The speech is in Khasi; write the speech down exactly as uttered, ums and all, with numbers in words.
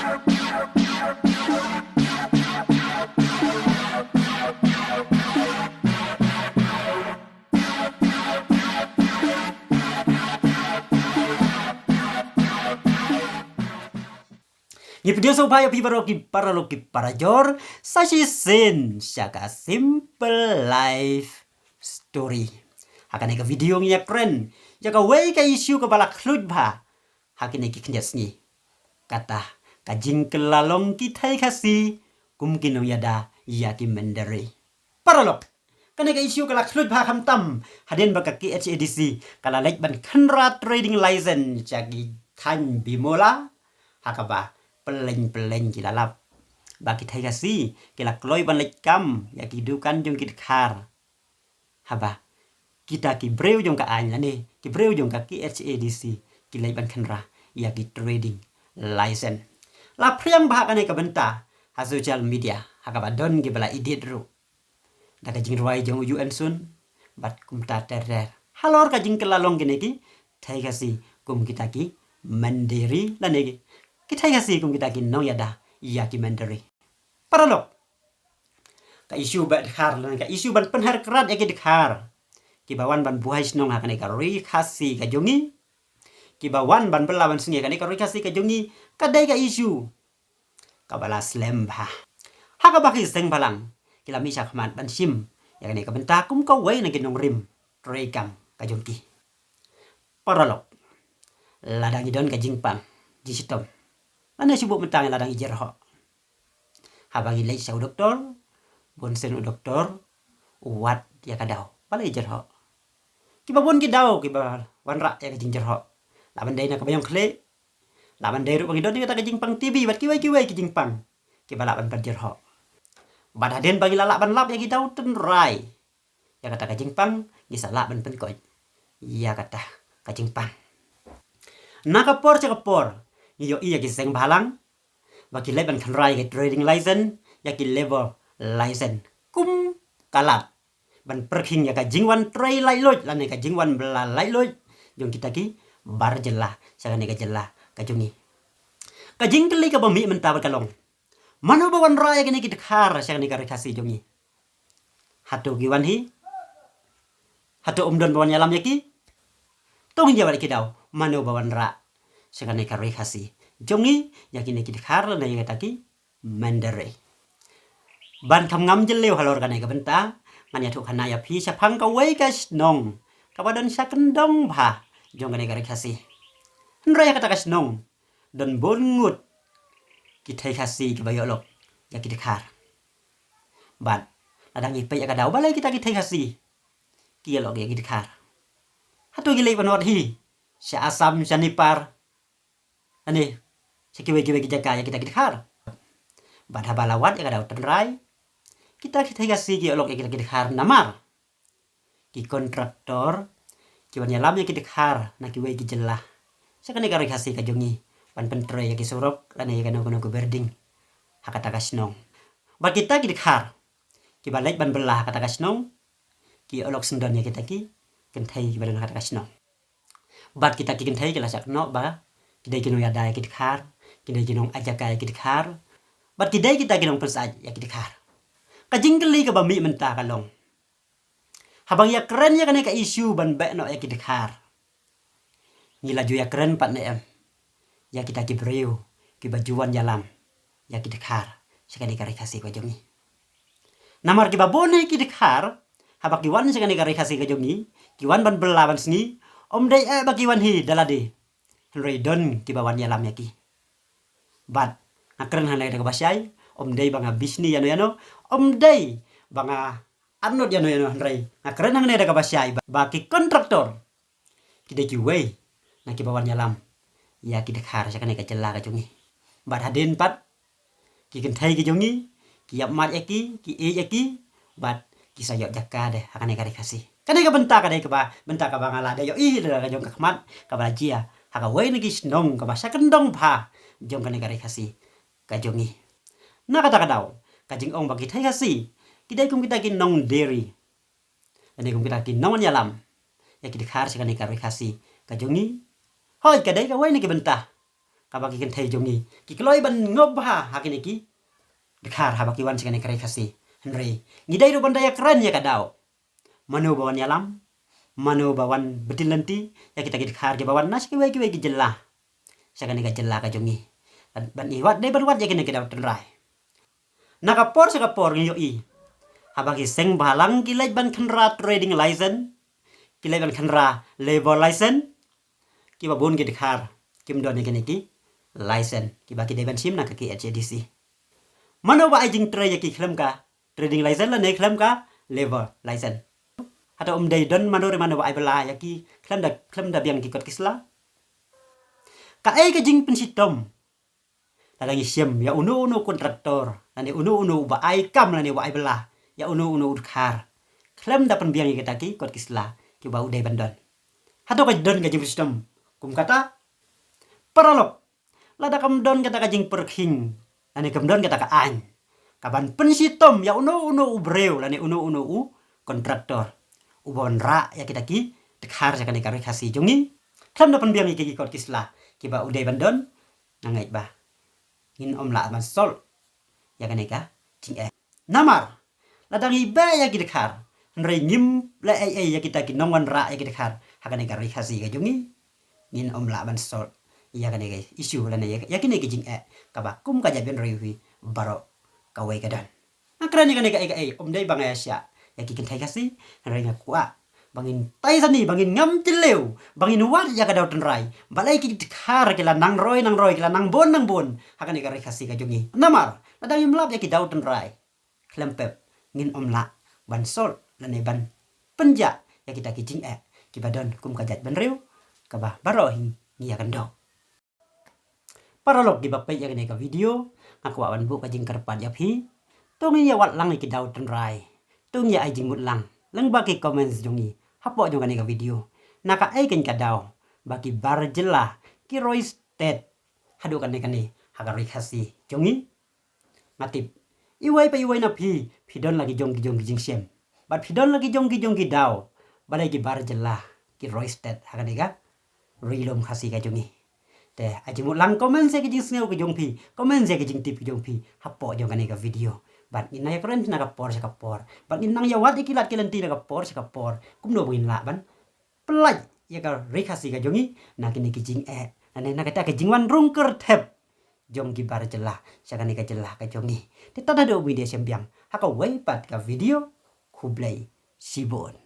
Ngi pdiang sngewbha ïa phi baroh ki paralok ki parajor, sa shisien sha ka Simple Life Story. Ha kane ka video ngi ïakren ïa kawei ka issue kaba la khluit bha ha kine ki khyndiat sngi. Kata ka jingkylla long ki thei Khasi kum ki nongïada ïa ki Mandaree. Paralok, kane ka issue ka la khluit bha khamtam hadien ba ka K H A D C ka la leit ban khynra trading license sha ki thaiñ bimola, ha kaba pyllein pyllein ki la lap ba ki thei Khasi ki la kloi ban leit kam ïa ki dukan jong ki dkhar. Haba kita ki briew jong ka aiñ lane ki briew jong ka K H A D C ki leit ban khynra ïa ki trading license. La phriang bha kane ka bynta ha social media, ha kaba don kiba la edit ruh da ka jingrwai jong u U N Sun bad kumta ter ter. Halor ka jingkylla long kine ki thei Khasi kum kita ki Mandaree lane ki thei Khasi kum kita ki nongïada ïa ki Mandaree. Paralok, ka issue ba dkhar lane ka issue ban pynher krad ïa ki dkhar kiba wan ban buhai shnong ha kane ka ri Khasi ka jong ngi, kiba wan ban bylla ban sngi ha kane ka ri Khasi ka jong ngi, ka dei ka issue kaba la slem bha. Ha kaba ki seng bhalang ki la mih shakhmat ban shim ïa kane ka bynta kum kawei na ki nongrim treikam ka jong ki. Paralok, lada ngi don ka jingpang, jingshitom, lane shu buh mynta ngi lada ngi jyrhoh. Haba ngi leit sha u doktor, bun sien u doktor u wad ïa ka daw ba la jyrhoh. Kiba bun ki daw kiba wanrah ïa ka jingjyrhoh, lah ban dei na kaba ïong khlieh, lah ban dei ruh ba ngi don ïa kata ka jingpang T B bad kiwei kiwei ki jingpang kiba lah ban pynjyrhoh. Bad hadien ba ngi la lah ban lap ïa ki daw tynrai ïa kata ka jingpang, ngi sa lah ban pynkoit ïa kata ka jingpang. Na ka por sha ka por ngi ïohi ïa ki seng bhalang ba ki leit ban khynra ïa ki trading license, ïa ki labour license kum ka lad ban pyrkhing ïa ka jingwan trei laitluid lane ka jingwan bylla laitluid jong kita ki bar jylla sha kane ka jylla ka jong ngi. Ka jingkylli kaba mih mynta bad ka long, mano ba wanrah ïa kine ki dkhar sha kane ka ri Khasi jong ngi? Hato ki wan hi? Hato ym don ba wan ïalam ïa ki? To ngin ïa wad ïa ki daw, mano ba wanrah sha kane ka ri Khasi jong ngi ïa kine ki dkhar lane ïa kita ki Mandaree? Ban kham ngam jylliew halor kane ka bynta, ngan ïathuh khana ïa phi shaphang kawei ka shnong kaba don sha kyndong bha jong kane ka ri Khasi. Hynrei ha kata ka shnong don bun ngut ki thei Khasi kiba ïoh lok ïa ki dkhar. Bad lada ngi peit ïa ka daw, balei kita ki thei Khasi ki ïoh lok ïa ki dkhar? Hato ki leit ban wad hi sha Assam, sha Nepal, lane sha kiwei kiwei ki jaka ïa kita ki dkhar? Bad haba la wad ïa ka daw tynrai, kita ki thei Khasi ki ïoh lok ïa kita ki dkhar namar ki kontraktor ki wan ïalam ïa ki dkhar na kiwei ki jylla sha kane ka ri Khasi ka jong ngi ban pyntrei ïa ki surok lane ïa kano kano ka building ha kata ka shnong. Bad kita ki dkhar kiba leit ban bylla ha kata ka shnong ki ïoh lok syndon ïa kita ki kynthei kiba don ha kata ka shnong. Bad kita ki kynthei ki la shah kynnoh ba ki dei ki nongïada ïa ki dkhar, ki dei ki nongaitjaka ïa ki dkhar, bad ki dei kita ki nongpynsyaid ïa ki dkhar. Ka jingkylli kaba mih mynta ka long, haba ngi ïakren ïa kane ka issue ban beh noh ïa ki dkhar, ngi la ju ïakren pat ne em ïa kita ki briew kiba ju wan ïalam ïa ki dkhar sha kane ka ri Khasi ka jong ngi? Namar kiba bun hi ki dkhar, haba ki wan sha kane ka ri Khasi ka jong ngi, ki wan ban bylla ban sngi, ym dei eh ba ki wan hi da lade, hynrei don kiba wan ïalam ïa ki. Bad nga kren hangne da kaba shai, ym dei ba nga bishni ïano ïano, ym dei ba nga arngut ïano ïano, hynrei nga kren hangne da kaba shai ba, ba ki kontraktor ki dei kiwei na kiba wan ïalam ïa ki dkhar sha kane ka jylla ka jong ngi. Bad hadien pat ki kynthei ki jong ngi ki ïap mad ïa ki, ki ïeit ïa ki, bad ki sa ïoh jaka de ha kane ka ri Khasi. Kane ka bynta ka dei kaba, bynta kaba nga la dei ïohi da ka jong ka khmat kaba la jia ha kawei na ki shnong kaba sha kyndong bha jong kane ka ri Khasi ka jong ngi. Na kata ka daw, ka jingong ba ki thei Khasi ki dei kum kita ki nongdie ri, lane kum kita ki nongwan ïalam ïa ki dkhar sha kane ka ri Khasi ka jong ngi, hooid ka dei kawei na ki bynta. Kaba ki kynthei jong ngi ki kloi ban ngop bha ha kine ki dkhar haba ki wan sha kane ka Ri Khasi. Hynrei ngi dei ruh ban da ïakren ïa ka daw. Mano ba wan ïalam, mano ba wan btin lynti ïa kita ki dkhar kiba wan na sha kiwei kiwei ki jylla sha kane ka jylla ka jong ngi. Ban, ban i wat, dei ban wad ïa kine ki daw tynrai. Na ka por sha ka por ngi ïohi haba ki seng bhalang ki leit ban khynra trading license, ki leit ban khynra labour license, kiba bun ki dkhar kim don ïa kine ki license kiba ki dei ban shim na ka K H A D C. Mano ba ai jingtrei ïa ki khlem ka trading license lane khlem ka labour license? Hato um dei don mano re mano ba ai bylla ïa ki khlem da, khlem da biang ki kot ki sla? Kaei ka jingpynshitom lada ngi shem ïa uno uno contractor lane uno uno uba ai kam lane uba ai bylla ïa uno uno u dkhar khlem da pynbiang ïa kita ki kot ki sla kiba u dei ban don? Hato ka don ka jingpynshitom kum kata? Paralok, lada kam don kata ka jingpyrkhing lane kam don kata ka aiñ kaban pynshitom ïa uno uno u briew lane uno uno u contractor uba wanrah ïa kita ki dkhar sha kane ka Ri Khasi jong ngi khlem da pynbiang ïa ki kot ki sla kiba u dei ban don, nga ngeit ba ngin ym lah ban solve ïa kane ka jingeh. Namar lada ngi beh ïa ki dkhar hynrei ngim leh ei ei ïa kita ki nongwanrah ïa ki dkhar ha kane ka Ri Khasi ka jong ngi, ngin ym lah ban solve ïa kane ka issue lane ïa, ïa kine ki jingeh kaba kum ka jaitbynriew hi baroh kawei ka don. Nga kren ïa kane kaei kaei ym dei ba nga ïa shah ïa ki kynthei Khasi, hynrei nga kwah ba ngin tai sani, ba ngin ngam jylliew, ba ngin wad ïa ka daw tynrai. Balei ki dkhar ki la nang roi nang roi, ki la nang bun nang bun ha kane ka Ri Khasi ka jong ngi? Namar lada ngim lap ïa ki daw tynrai khlem pep, ngin ym lah ban solve lane ban pynjah ïa kita ki jingeh kiba don kum ka jaitbynriew kaba baroh hi ngi ïa kynduh. Paralok kiba peit ïa kane ka video, nga kwah ban buh ka jingkyrpad ïa phi, to ngin ïa wad lang ïa ki daw tynrai, to ngin ïa ai jingmut lang lyngba ki comments jong ngi hapoh jong kane ka video. Na kaei kane ka daw ba ki bar jylla, ki roi state haduh kane kane ha ka Ri Khasi jong ngi? Nga tip iwei pa iwei na phi, phi don la ki jong ki jong ki jingshem bad phi don la ki jong ki jong ki daw. Balei ki bar jylla, ki roi state ha kane ka Ri Lum Khasi ka jong ngi? Te ai jingmut lang, comment ïa ki jingsngew ki jong phi, comment ïa ki jingtip ki jong phi hapoh jong kane ka video. Bad ngin nang ïa kren na ka por sha ka por, bad ngin nang ïa wad ïa ki lad ki lynti na ka por sha ka por kumno ba ngin lah ban pyllait ïa ka Ri Khasi ka jong ngi na kine ki jingeh lane na kata ka jingwan rung kyrthep jong ki bar jylla sha kane ka jylla ka jong ngi. Te tad haduh ba ngin ïa shem biang ha kawei pat ka video. Khublei shibun.